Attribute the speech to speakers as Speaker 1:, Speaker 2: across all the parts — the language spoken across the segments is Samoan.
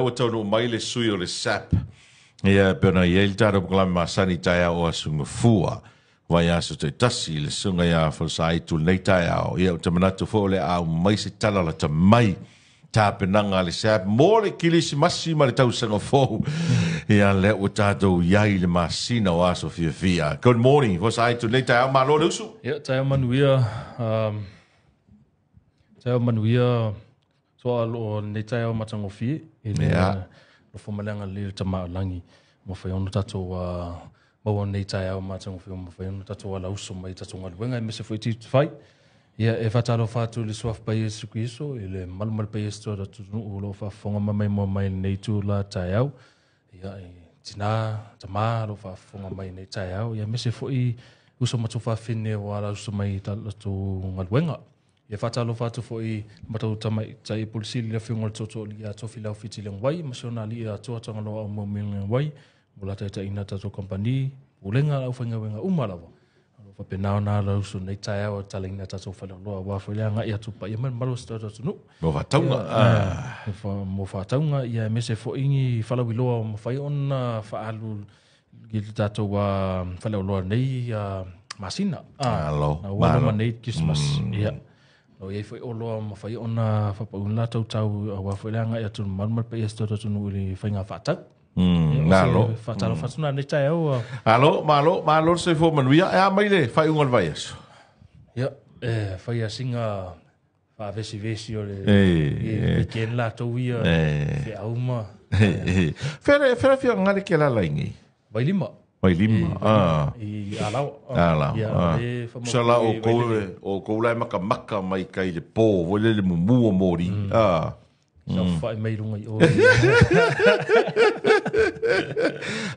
Speaker 1: Ua taunuu mai le sui o le SAP, ia e pei ona i ai le tatou polokalame masani i taeao o Aso Gafua, vaiaso taitasi i le susuga ia Falesaitu i lenei taeao. Ia ou te manatu foi o le a aumai se tala lata mai tapenaga a le SAP mo le Kilisimasi ma le tausaga fou. Ia lea ua tatou i ai i le masina o aso fiafia. Good morning, Falesaitu i lenei taeao, malo le usu.
Speaker 2: Ia, taeao manuia, taeao manuia So a o lenei taeao matagofie i le alofa ma le agalelei o le Tama o Lagi ua mafai ona tatou maua lenei taeao matagofie ua mafai ona tatou alauso mai i tatou galuega aemaise foi tiute fai. Ia e faatalofa atu i le Suafa Paia Iesu Keriso i le mamalu ma le paia o si o tatou atunuu o lo o faafofoga ma maimoa mai i lenei itula taeao. Ia i tina, tama o lo o faafofoga mai i lenei taeao, ia aemaise foi uso ma tuafafine ua alauso mai i tatou galuega. Ia faatalofa atu foi i le matou tamaitai Pule Sili le Afioga i le Tootooalii ia Tofilau Fiti Leaguai ma si ona alii ia Tua Tagaloa Aumaumea Leaguai mo la taitaiina tatou kamupani, Pulega le aufaigaluega uma lava o lo o faapena ona alausu i lenei taeao e tatalaina tatou faleoloa aua foi le agai atu paia ma le mamalu o si tatou atunuu.
Speaker 1: Mo faatauga.
Speaker 2: Mo faatauga ia aemaise foi ni falauiloa o mafai ona faaalu i le tatou faleoloa nei masina.
Speaker 1: Malo.
Speaker 2: Na ua loma nei Christmas. Ia. O i ai foi oloa o mafai ona faapauina latou tau aua foi le agai atu le mamalu ma le paia o si tatou atunuu i le faiga faatau.
Speaker 1: Malo.
Speaker 2: Faatalofa atu lenei taeao.
Speaker 1: Malo, malo, malo le soifua manuia. E a mai le faaiuga o le vaiaso?
Speaker 2: Ia, e fai sina faavesivesi o le weekend latou ia feau ma
Speaker 1: Fere fere fia ngale ke la lai nei.
Speaker 2: Vailima.
Speaker 1: Vailima. Ah.
Speaker 2: I Alaoa.
Speaker 1: Alaoa.
Speaker 2: Ia,
Speaker 1: ah. Sala o kou o kou lai maka maka mai kai le po, voi le le mumu o mori. Ah.
Speaker 2: Sa whai mai runga i o.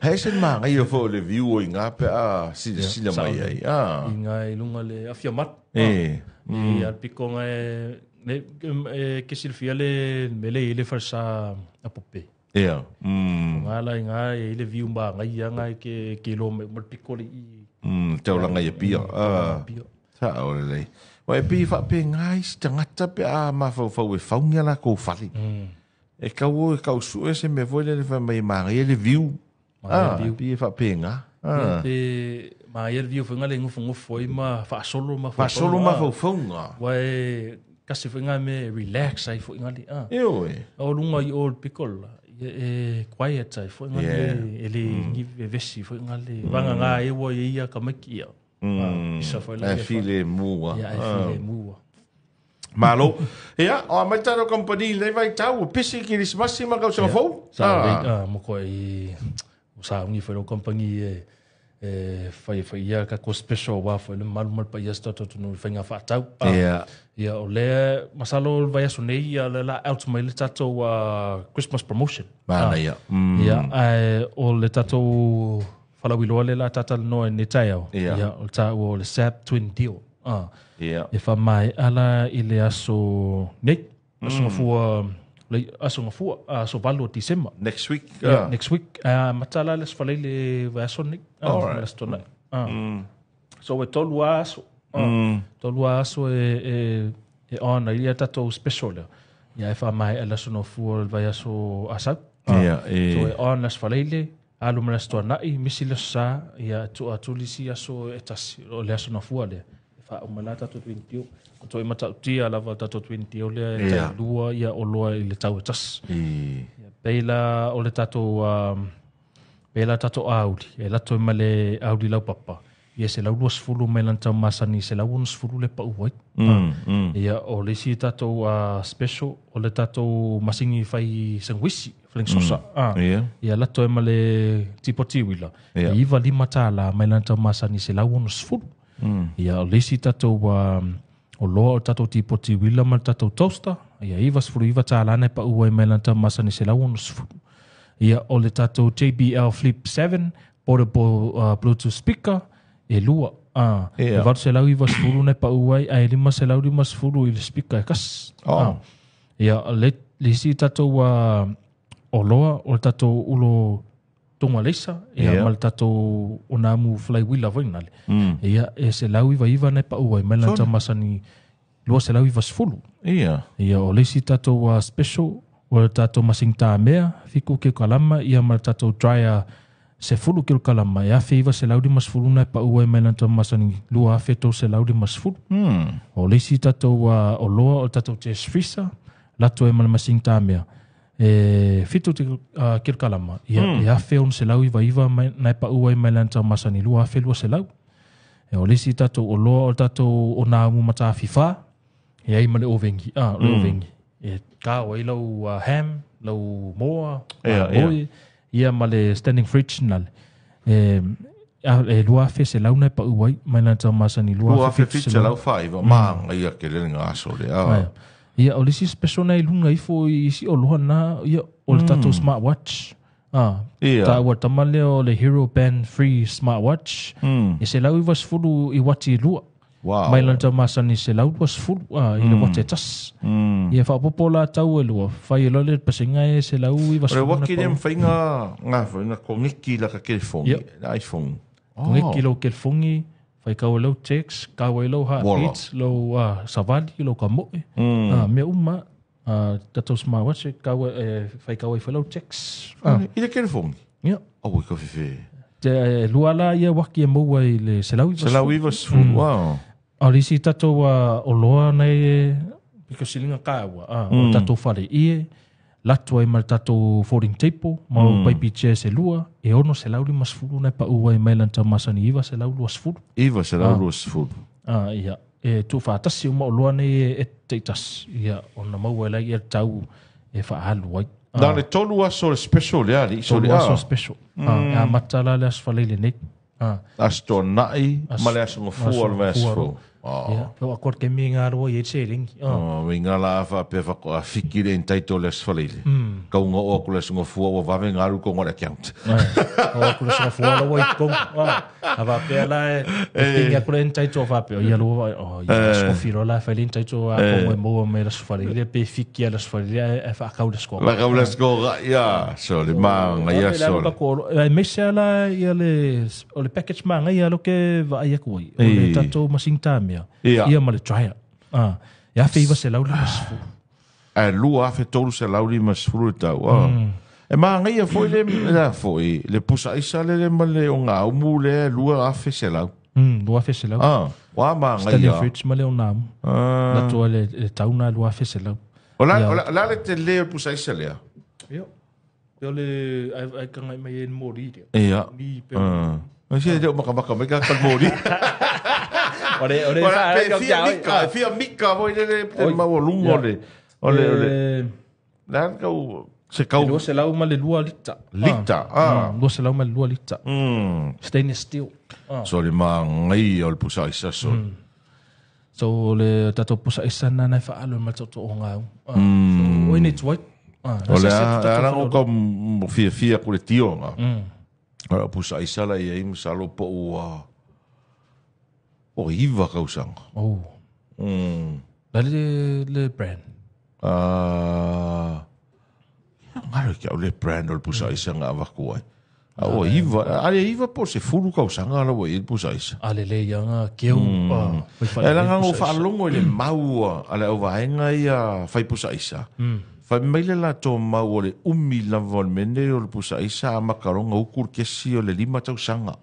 Speaker 1: Hei se manga ia fo le view o i ngā pe a sila sila mai ai.
Speaker 2: Ah. I ngā i lunga le awhia mat. E. I al piko ngā e ne e ke silfia le mele i le falsa a pope.
Speaker 1: Ia.
Speaker 2: Ngā la i ngā e i le view ma ngai ia ngai ke lo mai mal piko le i.
Speaker 1: Te olanga i a pia. Ah. Sa o le lei. Wa e pi wha pe ngai si tangata pe a mafaufau e faungia la kou fale. E kau o e kau su e se me voi le le wha mai mangai e le view. Ah, pi e wha pe ngā.
Speaker 2: Ah. Pe ma ia le view wha le ngufu ngufu ai ma whaasolo ma
Speaker 1: whaasolo ma whaufaunga.
Speaker 2: Wa e kasi wha ngā me relax ai wha ngā li. Ah.
Speaker 1: E oe.
Speaker 2: O lunga i o le pikol. E quiet ai wha ngā le e le e vesi wha ngā le. Wanga ngā e wa e ia ka maki ia.
Speaker 1: E file mua.
Speaker 2: Ia, e file mua.
Speaker 1: Malo. Ia, o mai tātou company nei vai tau, pisi Kirisimasi ma kau sanga fou.
Speaker 2: Sa ah. Mo koe i o sa ungi whai company e e whai whai ia ka ko special wa whai le malu malu pa ia sta tatu no whai ngā whaatau.
Speaker 1: Ia.
Speaker 2: Ia o le masalo o vai aso nei ia le la out mai le tātou Christmas promotion.
Speaker 1: Mana ia.
Speaker 2: Ia, o le tātou Falauiloa le la tatalanoa i nei taeao.
Speaker 1: Ia.
Speaker 2: Ia, o le tāua o le SAP Twin Deal. Ah.
Speaker 1: Ia.
Speaker 2: E whamae ala i le aso nei, aso ngafua, le aso ngafua, aso 8 o December.
Speaker 1: Next week.
Speaker 2: Yeah, next week. Matala le aso faleile vai aso nei.
Speaker 1: All right.
Speaker 2: Le aso tonai. So e tolu a aso. Tolu a aso e on ai ia tatou special lea. Ia e whamae ala aso nofua le vai aso asau.
Speaker 1: Ia, e.
Speaker 2: So e on le aso faleile, Alu ma le aso tuanai, misi le aso sa, ia tua atu le isi aso e tasi, o le aso nafua lea. E faauma la tatou twin deal. O toi matautia lava tatou twin deal lea e tai lua ia oloa i le tau e tasi. Ia, pei la o le tatou, pei la tatou auli, e lato ma le auli laupapa. Ia 120 mai lana tau masani, 160 le pau ai. Ia, o le isi tatou special, o le tatou masini fai sangwisi, fling sosa. Ia, lato e ma le tipoti wila. E $95 mai lana tau masani, 160. Ia, o le isi tatou o loa o tatou tipoti wila ma le tatou toaster, ia $99 na e pau ai mai lana tau masani, 160. Ia, o le tatou JBL Flip 7, portable Bluetooth speaker, e lua. E 890 na e pau ai, ae 550 i le speaker e kasi. Ia, le isi tatou o loa, o le tatou ulo tonga leisa, ia, ma le tatou onamu flywheel foi nale. Ia, e 199 na e pau ai, mai lana tau masani 290.
Speaker 1: Ia.
Speaker 2: Ia, o le isi tatou special, O le tatou masini tamea 7 kilokalama ia ma le tatou dryer 10 kilokalama e 1950 na e pau ai mai lana tau masani 2350. O le isi tatou oloa o le tatou chest freezer lato ai ma le masini tamea e 7 kilokalama ia e 1699 na e pau ai mai lana tau masani 2200. E o le isi tatou oloa o le tatou onaumu matafifa e ai ma le ovengi le ovengi e kao ai lau ham lau moa oi ia ma le standing fridge nale e 2100 na e pau ai mai lana tau masani
Speaker 1: 2705 ma ia ke le ngaso le
Speaker 2: ia o le isi special na i lunga ifo i isi oloa na ia o le tatou smartwatch ta ua tamale o le Hero Band Free smartwatch e 190 i wati lua.
Speaker 1: Wow.
Speaker 2: Mai lana tau masani 120 i le wati e tasi. Ia whaapopo la tau e lua. Whai e lole pasenga e 190.
Speaker 1: O le waki le mwhainga ngā whainga kongeki la ka kelefongi, la iPhone.
Speaker 2: Kongeki lau kelefongi, whai kau lau text, kau e lau heartbeats, lau savali, lau kamoe. Mea uma, tatou smartwatch, whai kau e whai lau text.
Speaker 1: I le kelefongi?
Speaker 2: Ia.
Speaker 1: Aue ka fefe.
Speaker 2: Te lua la ia waki e maua i le 190.
Speaker 1: 190, wow.
Speaker 2: O le isi tatou oloa nei because silinga kāua o tatou whare ie latu ai ma le tatou folding table ma o paipi chair se lua e 650 na pau ai mai lana tau masani 920.
Speaker 1: 920.
Speaker 2: Ia e tuufaatasi uma oloa nei e teitasi ia ona maua ai ia tau e faahalu ai.
Speaker 1: Na le tolu aso le special le ali
Speaker 2: so le aso special. A matala le aso faleile nei.
Speaker 1: Aso tonai ma le aso ngafua le aso.
Speaker 2: Ia, o akor ke mi ngā roa i e te ringi.
Speaker 1: Mi ngā la afa pe whako a fiki le entaito le aso faleile. Kau ngā o aku le aso ngafua ua vave ngā ru ko ngā le account.
Speaker 2: O aku le aso ngafua lawa i kong. A va pea la e tingi aku le entaito va pea. Ia loa, ia aso firo la whaile entaito a kongo e maua me le aso faleile pe fiki a le aso faleile e whaakau le skoga.
Speaker 1: Whaakau le skoga, ia. So le maanga, ia so le.
Speaker 2: E mese ala ia le, o le package maanga ia lo ke vaai aku ai. O le tatou masini tamea. Ia ma le dryer. Ia 1950.
Speaker 1: A 2350 le tau. E maanga ia foi le la foi le pusa isa le ma le o ngā umu le 2100.
Speaker 2: 2100.
Speaker 1: Wa maanga ia.
Speaker 2: Standing fridge ma le o ngā umu. La toa le tau na 2100.
Speaker 1: O la le te le pusa isa lea.
Speaker 2: Ia. Peo le ai ka ngai mai e mori lea.
Speaker 1: Ia. Ai se le o makamaka mai ka mori.
Speaker 2: Ore
Speaker 1: ore fia mika voi le te maua lungo le ole ole la kau se kau
Speaker 2: 200 ma le 2 lita.
Speaker 1: Lita.
Speaker 2: 200 ma le 2 lita. Stainless steel.
Speaker 1: So le mangai o le pusa isa so.
Speaker 2: So le tatou pusa isa na nai whaalo ma toto o ngau. So oi nei tuai.
Speaker 1: O le a rango ka fia fia ku le tio nga. O pusa isa la ia i masalo po ua o iwa kausanga.
Speaker 2: Oh. La le brand.
Speaker 1: Ngaro kia o le brand o le pusa isa ngā waku ai. O iwa, ale iwa po se fulu kausanga ala wa i le pusa isa.
Speaker 2: Ale le ia ngā keu.
Speaker 1: E langa ngō whaalongo i le maua ale au vaenga ia whai pusa isa. Whai maile la tō mau o le umi lava o le mene o le pusa isa a makaronga ukur kesi o le 5 tausanga.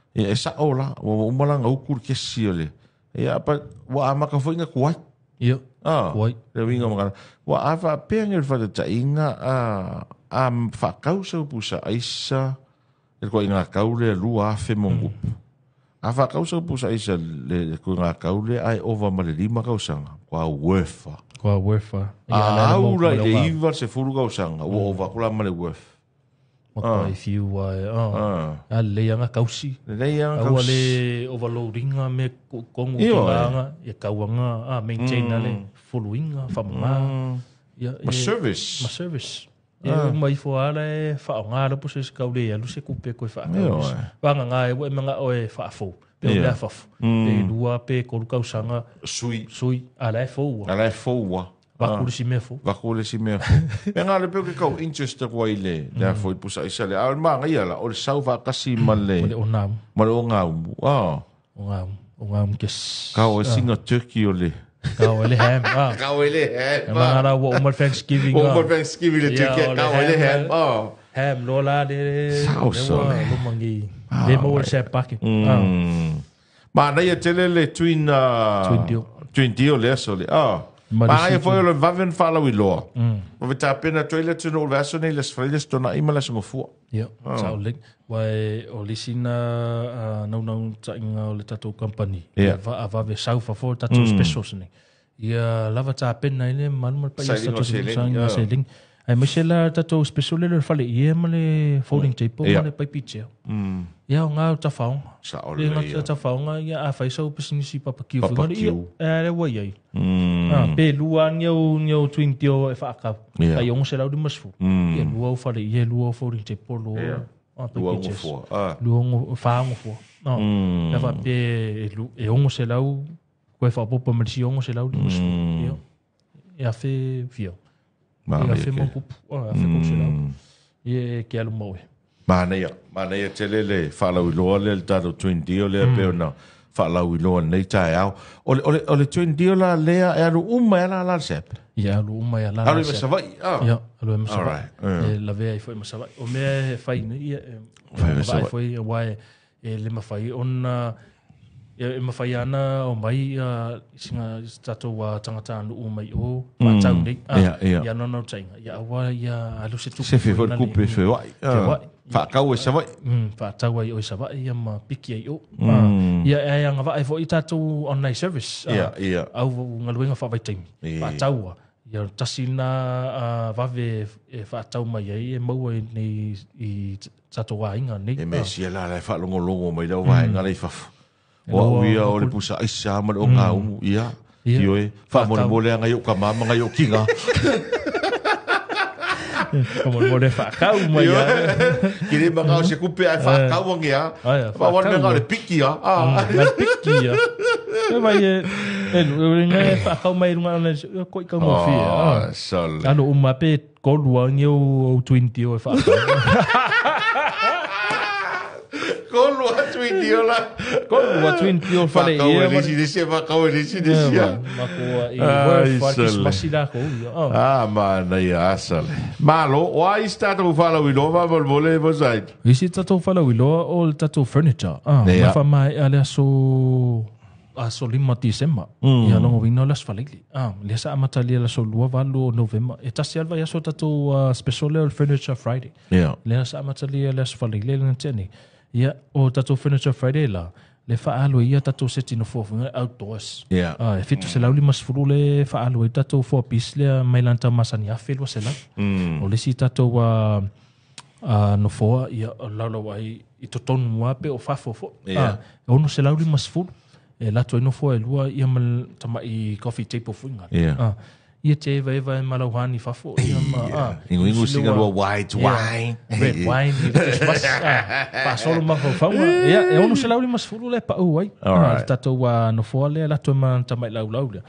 Speaker 1: Ia e sa o la, ua umalanga ukur kesi o le. Ia pa, ua amaka foi nga kuai.
Speaker 2: Ia, kuai.
Speaker 1: Le winga makana. Ua awa pea nge whatatainga a whakau sau pusa aisa, le kua i ngā kaule 2000 mongupu. A whakau sau pusa aisa le kua i ngā kaule ai ova ma le 5 kausanga. Kua worth.
Speaker 2: Kua worth.
Speaker 1: A aura i le 9 se furu kausanga, ua ova kula ma le worth.
Speaker 2: Maka i whiu ai. A le ianga kausi.
Speaker 1: Le ianga kausi.
Speaker 2: Aua le overloadinga me kongo ki ngā ia kauanga, maintain ale, followinga, whamanga.
Speaker 1: Ma service.
Speaker 2: Ma service. Ia uma ifo ala e whaonga ala pusa se kaule ia luse kupe koe whaakau. Wanga ngā e wea mga oe whaafou. Pe o lea whafu. Pe lua, pe koru kausanga.
Speaker 1: Sui.
Speaker 2: Sui. Ala e fōua.
Speaker 1: Ala e fōua.
Speaker 2: Vakulisi mea fō.
Speaker 1: Vakulisi mea fō. Me ngā le peo ke kau interest kua i le. Lea fō i pusa isa le. A o le maanga ia la. O le sau whaakasi ma le.
Speaker 2: Ma le o ngāumu.
Speaker 1: Ma le o ngāumu.
Speaker 2: O ngāumu. O ngāumu kes.
Speaker 1: Kau e singa turkey o le.
Speaker 2: Kao le ham. Ah.
Speaker 1: Kao le ham.
Speaker 2: E manga la ua uma le Thanksgiving.
Speaker 1: Ua uma le Thanksgiving le turkey kao le ham. Oh.
Speaker 2: Ham lo la le.
Speaker 1: Sao so.
Speaker 2: Le mangi. Le mo le sa pake.
Speaker 1: Manaia tele le twin
Speaker 2: twin deal.
Speaker 1: Twin deal le aso le. Ah. Manaia foi o le vave na faalauiloa. Vave tapena atu ai le atunuu o le vaiaso nei i le Aso Faraile, Aso Toonai ma le Aso Gafua.
Speaker 2: Ia, sao lelei. Aua o le isi na naunautaiga o le tatou kamupani, ia vave sau fafo le tatou specials nei. Ia lava tapena ai le mamalu ma le paia o se tatou sailiga o seleni. Aemaise la le tatou special lea o le fale ie ma le folding table ma le paipi tea. Ia o ngā o tafaoga.
Speaker 1: Sao
Speaker 2: Le
Speaker 1: lelei.
Speaker 2: ngā tafaoga ia a fai sau pisinisi papakiu foi ngā ia
Speaker 1: Papakiu.
Speaker 2: e lea ua i ai. Pe lua ni au ni au twin tio e whaakau. Tai 650. Ia lua au fale ie lua au folding table lua.
Speaker 1: Ia.
Speaker 2: Paipi
Speaker 1: Lua
Speaker 2: tea.
Speaker 1: au fua. Ah.
Speaker 2: Lua ngo wha ngo fua. Ia wha pe e 600 koe whapopo ma le si 650. Ia. E afe fia.
Speaker 1: Manaia
Speaker 2: E afe
Speaker 1: ke.
Speaker 2: mangupu. Afe kouselau. Ia e ke alu mau e.
Speaker 1: Manaia. Manaia tele le faalauiloa lea le tatou twin deal lea pei ona faalauiloa lenei taeao. O le, o le, o le twin deal la lea e alu uma e ala ala le SAP.
Speaker 2: Ia alu uma e ala
Speaker 1: Alu
Speaker 2: le
Speaker 1: i ma
Speaker 2: SAP.
Speaker 1: Savaii. Ah.
Speaker 2: Ia, alu e ma Savaii.
Speaker 1: Alright. Yeah.
Speaker 2: E lavea ai foi ma Savaii. O mea e fai nei, ia, e
Speaker 1: Fai ma
Speaker 2: vaai
Speaker 1: Savaii.
Speaker 2: foi, aua e, e le mafai ona, e mafai ana o mai ia, singa tatou tagata nuu mai o, whaatau nei.
Speaker 1: Ia, ia.
Speaker 2: Ia nono tainga. Ia aua ia alu se tupu.
Speaker 1: Se fe foi
Speaker 2: na
Speaker 1: le kupe fe wai.
Speaker 2: Fe wai.
Speaker 1: Whaakau e Savaii.
Speaker 2: Whaatau ai o i Savaii, ia ma piki ai o. Ia e anga vaai foi tatou online service.
Speaker 1: Ia, ia.
Speaker 2: Au ngaluenga whaavaitaimi.
Speaker 1: Ia.
Speaker 2: Whaataua. Ia tasi na vave e whaatau mai ai e maua i nei i tatou aiga nei.
Speaker 1: E mea sia la la e whaalongolongo mai lau vaenga lei fafo. O au ia o le pusa aisa ma le o ngā umu, ia.
Speaker 2: Ia.
Speaker 1: Ioe, whaamolemole anga i o ka mama ngai o kinga.
Speaker 2: Whaamolemole whaakau mai
Speaker 1: Ioe.
Speaker 2: ia.
Speaker 1: Ki le manga o se kupe ai whaakau ange a.
Speaker 2: Ai, a,
Speaker 1: Wha wan
Speaker 2: whaakau.
Speaker 1: mea o le piki a. Ah.
Speaker 2: Ngā piki ia. E mai e, e, e, ngai e whaakau mai runga ana, e, koi kau mo whia.
Speaker 1: Oh, sol.
Speaker 2: Ano uma pe kolua ngi au 20 o e whaakau.
Speaker 1: Kolua 20 o la.
Speaker 2: Kolua 20 o whare
Speaker 1: Whaakau
Speaker 2: ia.
Speaker 1: e lisi nisi, whaakau e lisi nisi.
Speaker 2: Ia, ma koa i
Speaker 1: Ai,
Speaker 2: worth wha
Speaker 1: sole.
Speaker 2: Christmas la ko ia. Ah.
Speaker 1: Ah, mana ia asale. Malo, o ai isi tatou whalauiloa whaamolemole e mosaid.
Speaker 2: Isi tatou whalauiloa o le tatou furniture. Ah,
Speaker 1: Ia.
Speaker 2: ma wha mai a le aso 5 December. Ia longo wina o le aso faleili. Ah, le sa amatalia le aso 28 o November. E tasi alva i aso tatou special lea o le Furniture Friday.
Speaker 1: Ia.
Speaker 2: Le sa amatalia le aso faleili le na Ia, o tatou Furniture Friday la, le whaalo ia tatou seti no fua funga outdoors.
Speaker 1: Ia.
Speaker 2: Ah, e 750 le whaalo i tatou 4 piece lea mai lanta masani afe 200. O le si tatou no foa ia o laulau ai i totonu mua pe o fafo fo.
Speaker 1: Ia.
Speaker 2: Ah, e 650 e lato ai no foa e lua ia ma tamai coffee table fuinga.
Speaker 1: Ia.
Speaker 2: Ah, ia te eva eva e malau hani fafo ia ma ah,
Speaker 1: Ingo ingo
Speaker 2: sila
Speaker 1: singa
Speaker 2: ua-
Speaker 1: lua white
Speaker 2: Ia.
Speaker 1: wine.
Speaker 2: Red wine i le Christmas. Ah, faasolo mafaufauga. Ia, e 650 le pau ai.
Speaker 1: Alright.
Speaker 2: Ah, le tatou no foa lea lato e ma tamai laulau lea.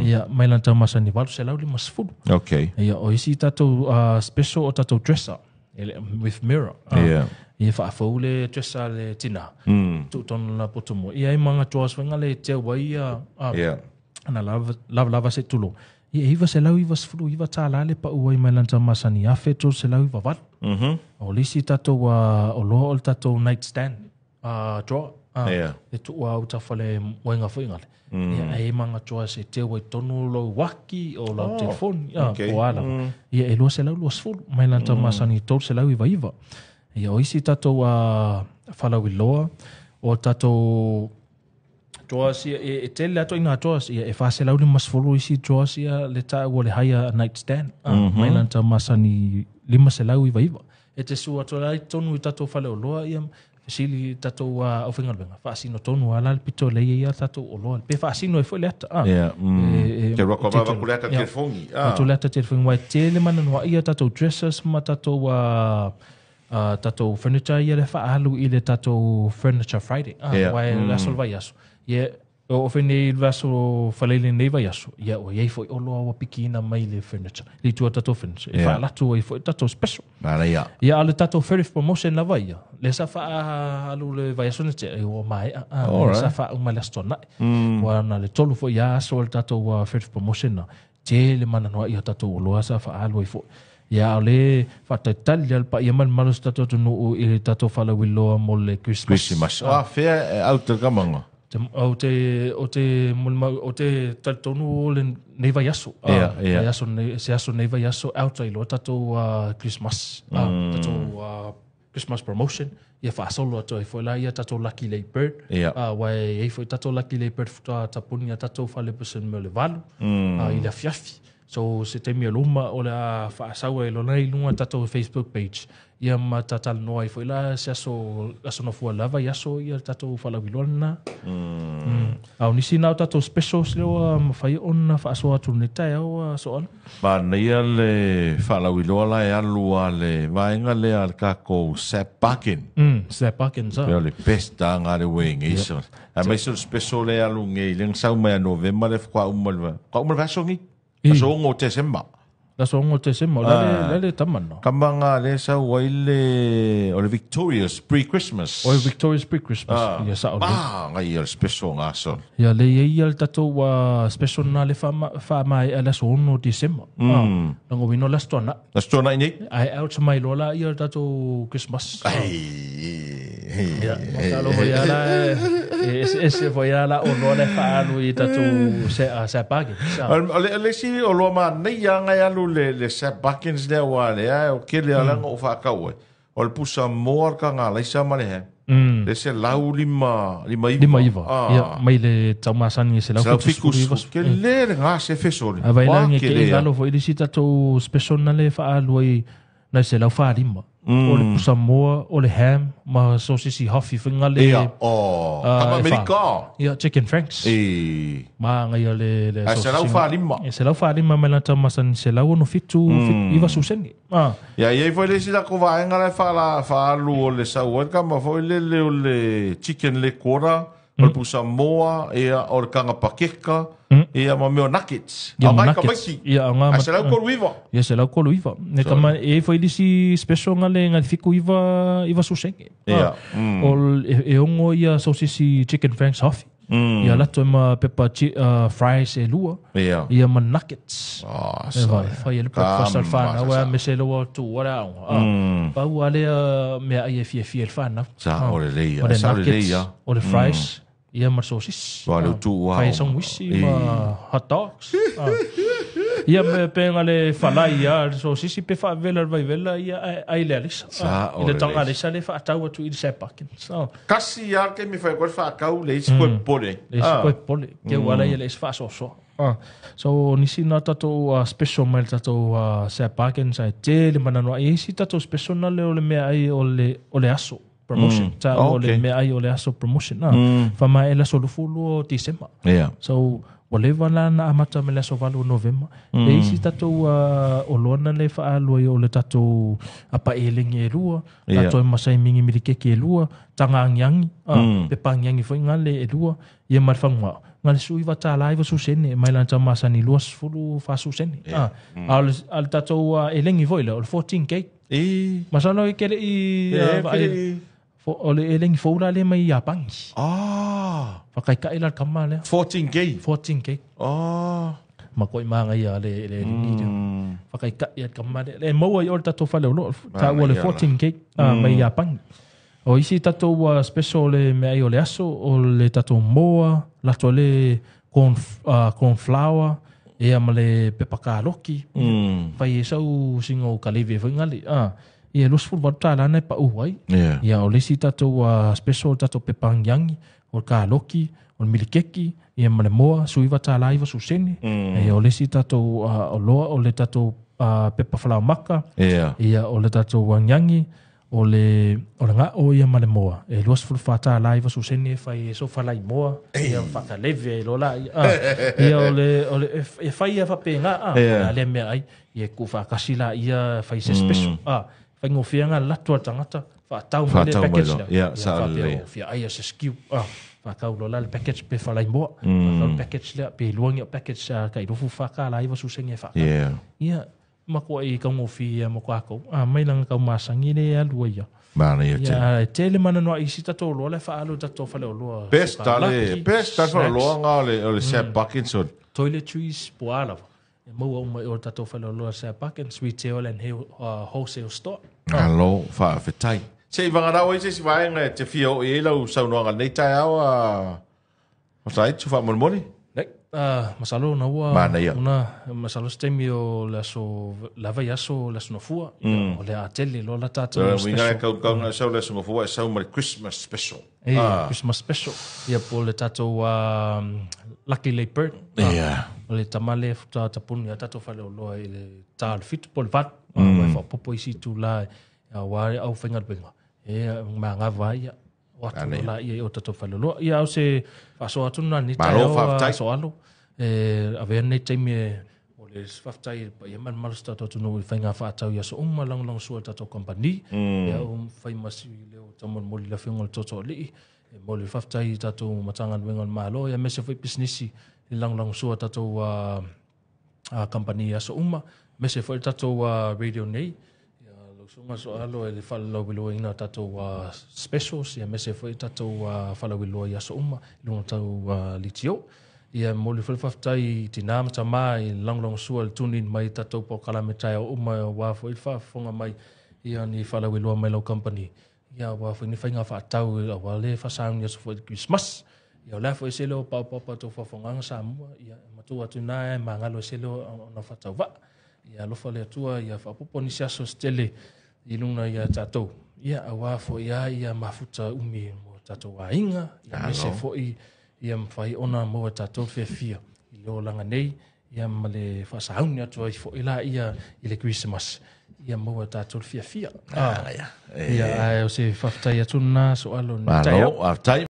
Speaker 2: Ia, mai lana masani 850.
Speaker 1: Okay.
Speaker 2: Ia, o isi tatou special o tatou dresser e with mirror. Ah,
Speaker 1: Ia.
Speaker 2: Ia whaafau le dresser le tina. Tuutonu la poto mo. Ia e manga drawers wenga le te wai ia.
Speaker 1: Ia.
Speaker 2: Ana lava lava lava se tulo. Ia iwa se lau iwa sefulu iwa tā la le pau ai mai lanta masani afe tolu se lau iwa valu. O lisi tatou o loa o le tatou nightstand drawer.
Speaker 1: Ia.
Speaker 2: E tua au tawhale moenga foi ngale. Ia e manga drawer se te wai tonu lau waki o lau telefoni.
Speaker 1: okay.
Speaker 2: Po ala. Ia e 220 mai lanta masani tolu se lau iwa iwa. Ia o isi tatou whalau i loa o tatou drawers ia e tele atu i ngā drawers ia e 450 isi drawers ia le tāu o le haia nightstand mai lana masani 599 e te sua atu lai tonu i tatou fale o loa ia fesili tatou au whaingaluenga whaasino tonu a la le pito le ia tatou o loa pe whaasino e foi le ata
Speaker 1: Ia.
Speaker 2: E,
Speaker 1: Te roka
Speaker 2: o
Speaker 1: vava
Speaker 2: titolo.
Speaker 1: kule ata
Speaker 2: Ia.
Speaker 1: telefongi. Ah.
Speaker 2: Tatou le ata telefoni wai tele mana noa ia tatou dressers ma tatou tatou furniture ia le whaalu i le tatou Furniture Friday.
Speaker 1: Ia.
Speaker 2: Wai le aso le vai aso. Ia O whenei le aso faleile nei vai aso, ia o iei foi oloa ua pikiina mai le furniture. Le tua tatou furniture. E whaalatu ai foi tatou special.
Speaker 1: Mana ia.
Speaker 2: Ia ale tatou first promotion lava ia. Le sa whaalu le vai aso na te e o mai a. Le sa whaa le aso nai. Wa na le tolu foi ia aso le tatou first promotion na. Te le mana noa ia tatou oloa sa whaalu ai foi. Ia o le whataitali al pa ia mal malo sa tatou tunu i le tatou whalawiloa mo le Christmas.
Speaker 1: Christmas. O a fea au te kamanga.
Speaker 2: O te talitonu o le nei vai aso. Vai aso nei, se aso nei vai aso out ai loa tatou Christmas. Tatou Christmas promotion. Ia whaasolo atu ai foi la ia tatou Lucky Late Bird. Wai ei foi tatou Lucky Late Bird futa tapuni a tatou whale pusen me o le valu. I le afiafi. So se te mea luma o le a whaasaua i lona i lunga tatou Facebook page. Ia ma tatalo noa i foi la se aso no fua lava i aso ia tatou whalawiloa na. Au nisi nau tatou specials leo mawhai ona whaasoa atu ne tai au soala.
Speaker 1: Ma nei le whalawiloa la e alua le vaenga le al kako Sap Barkin.
Speaker 2: Sap Barkin sa.
Speaker 1: Peo le pesta ngā le weng iso. A mai so special le alu ngei leng sau mai a November le whakwa umalwa. Kwa umalwa aso ngi? Aso ongo Desemba.
Speaker 2: La so ongo Desemba, la le tamana.
Speaker 1: Kamanga le sau ai le o le Victorious pre-Christmas.
Speaker 2: O le Victorious pre-Christmas. Ia sa o le.
Speaker 1: Ah, ngai le special ngā so.
Speaker 2: Ia le ia le tatou special na le wha mai a le so ono Desemba. Nango wino la stona.
Speaker 1: La stona ini.
Speaker 2: Ai out mai lola ia le tatou Christmas.
Speaker 1: Ai.
Speaker 2: Ia, matalo foi ala ese foi ala o lola whaalu i tatou Sap Barkins.
Speaker 1: O le si o loa ma nei a ngai alu le Sap Barkins lea wa le a o kele alanga o whakau e. O le pusa moa ka ngā leisa ma le he. Le se lau lima iwa.
Speaker 2: Lima iwa. Ia, mai le taumasani se lau fikus.
Speaker 1: Ke le le ngā se fesoli.
Speaker 2: A vai langi ke i lalo foi i si tatou special na le whaalu ai na se lau whaalima. O le pusa moa, o le ham, ma sausage hofi whinga le...
Speaker 1: Ia, o, kama Amerika.
Speaker 2: Ia, chicken franks.
Speaker 1: E.
Speaker 2: Ma ngai le
Speaker 1: sausage. A se lau whaalima.
Speaker 2: Se lau whaalima mai lanta masani se lau ono fitu, iwa suseni.
Speaker 1: Ia, ia foi le sila ko vaenga le whaalu o le sauel, kama foi le o le chicken le kora, o le pusa moa, ia, o le kanga pakeka, ia ma meo nuggets.
Speaker 2: Ia ma nuggets.
Speaker 1: Ia nga. A se lau kolu iwa.
Speaker 2: Ia se lau kolu iwa. Ne kama e foi lisi special nga le nga fiku iwa susenge.
Speaker 1: Ia.
Speaker 2: O e ongo ia sausage chicken franks hofi. Ia lato ma pepper fries e lua.
Speaker 1: Ia.
Speaker 2: Ia ma nuggets.
Speaker 1: Ah,
Speaker 2: e vai fai le breakfast al whānau wa me se loa tu wara. Pau ale mea ai e fia fia el whānau.
Speaker 1: Sa o le leia. Sa o le leia.
Speaker 2: O le fries. Ia ma sausage.
Speaker 1: Wa le tu wa.
Speaker 2: Fai sandwich ma hot dogs. Ia me penga le falai ia sausage pe fa vela vai vela ia ai le alisa. I le tanga alisa le fa tau atu i le Sap Barkins.
Speaker 1: Kasi ia ke mi fai ko fa kau le isi ko pole.
Speaker 2: Le isi ko pole. Ke wala ia le isi fa so so. So nisi na tatou special mai tatou Sap Barkins ai te le manano ai isi tatou special na le o le mea ai o le aso. Promotion. Ta o le mea ai o le aso promotion. Fa mai le aso lufulu o December. So whatever la na amata me le aso valu November. Le isi tatou o loana le whaalua i o le tatou apa elengi e lua. Tatou e masai mingi milikeke e lua. Tanga angiangi. Pepa angiangi foi ngā le e lua. Ia marwhangua. Ngā le sui wata la iwa susene. Mai lan tamasani lua sfulu wha susene. A le tatou elengi foi le o le 14K. Masano i kere i... O le elengi fōula le mai Iapangi.
Speaker 1: Ah.
Speaker 2: Whakaikai la kama lea.
Speaker 1: 14K.
Speaker 2: 14K.
Speaker 1: Ah.
Speaker 2: Ma koi maanga ia le elengi lea. Whakaikai la kama lea. Le maua i o le tatou whale o lo. Ta ua le 14K mai Iapangi. O isi tatou special le mea i o le aso. O le tatou moa. Lato le corn flour. Ea ma le pepakaloki. Whai e sau singo kalewe whai ngali. Ia losful watu lana pa uai. Ia o lesi tatou special tatou pepangiangi, o kaloki, o milikeki, ia ma le moa, suiva tāla iwa susene. Ia o lesi tatou o loa, o le tatou pepa whalaumaka. Ia o le tatou angiangi, o le ngā o ia ma le moa. E losful whata iwa susene, whai e so whalai moa, ia whakaleve e lola. Ia o le, e whai ia whape ngā, a le mea ai, ia ku whakasila ia whai se special. Faigofieina alu atu a le tagata faatau mai le package lea.
Speaker 1: Ia, saolelei.
Speaker 2: Faapea fia ai se skew. Faatau loa la le package pe falaimoa. Faatau le package lea pe lua ni package tai 24 ta 90 sene e faatau. Ia, matuai taugofie mo tatou. A mai laga taumasani le alu ai ia.
Speaker 1: Manaia tele.
Speaker 2: Ia, e tele mana noa isi tatou oloa le faaalu i tatou faleoloa.
Speaker 1: Best
Speaker 2: Sukalaki,
Speaker 1: tale, best tale
Speaker 2: snacks,
Speaker 1: faleoloa o le Sam Parkinson.
Speaker 2: Toiletries po a lava. E maua uma i o tatou faleoloa Sam Parkins Retail and Wholesale Store.
Speaker 1: Alo, faafetai. Se i vaganau ai se isi vaega e te fia oo i ai lau saunoaga lenei taeao a Fasaaitu faamolemole.
Speaker 2: Nei, masalo na ua
Speaker 1: Manaia.
Speaker 2: una masalo se taimi o le aso lava i aso le aso Gafua. O le a tele loa la tatou
Speaker 1: Uiga e
Speaker 2: special.
Speaker 1: kaukauga sau le aso Gafua e sau ma le Christmas special.
Speaker 2: E, Christmas special. Ia po le tatou Lucky Late Bird. O le tama le futa tapuni a tatou faleoloa i le ta o le 7 po o le 8. Mm. Faapopo isi itulā auā le aufaigaluega. E magava ai ia. O atu la ia i o tatou faleoloa. Ia au se faasoa atu na ni
Speaker 1: Malo,
Speaker 2: taeao,
Speaker 1: faafetai.
Speaker 2: soalo. E avea nei taimi e o le faafetai i le paia ma le mamalu o se tatou atunuu i faiga faatau i aso uma lagolagosua i le tatou kamupani. Ia o fai ma si leo taumolimoli i le afioga i le Tootooalii. E mo le faafetai i tatou Matagaluega o le Malo, ia aemaise foi pisinisi i lagolagosua tatou kamupani i aso uma. Aemaise foi le tatou radio nei. Ia, lau susuga Soalo e le faalauiloaina o tatou specials, ia aemaise foi tatou faalauiloa i aso uma i luga o tau litio. Ia mo le foi le faafetai i tinā ma tamā i lagolagosua i le tune in mai i tatou polokalame taeao uma aua foi le faafofoga mai ia ni faalauiloa mai lau company. Ia aua foi ni faiga faatau aua le faasauni aso foi i le Christmas. Ia o le a foi se leo paopapa tou faafofogaaga Samoa, ia matua atu ina e magalo e se leo ona faatauvaa. Ia alofa le Atua ia faaopoopo nisi aso se tele i luga ia tatou. Ia aua foi a ia mafuta umi mo tatou aiga, ia aemaise foi ia mafai ona maua e tatou le fiafia i le olaga nei, ia ma le faasauni atu ai foi la ia i le Christmas. Ia maua e tatou le fiafia. Ia, ae o se faafetai atu lena soalo ni
Speaker 1: Malo,
Speaker 2: taeao.
Speaker 1: faafetai.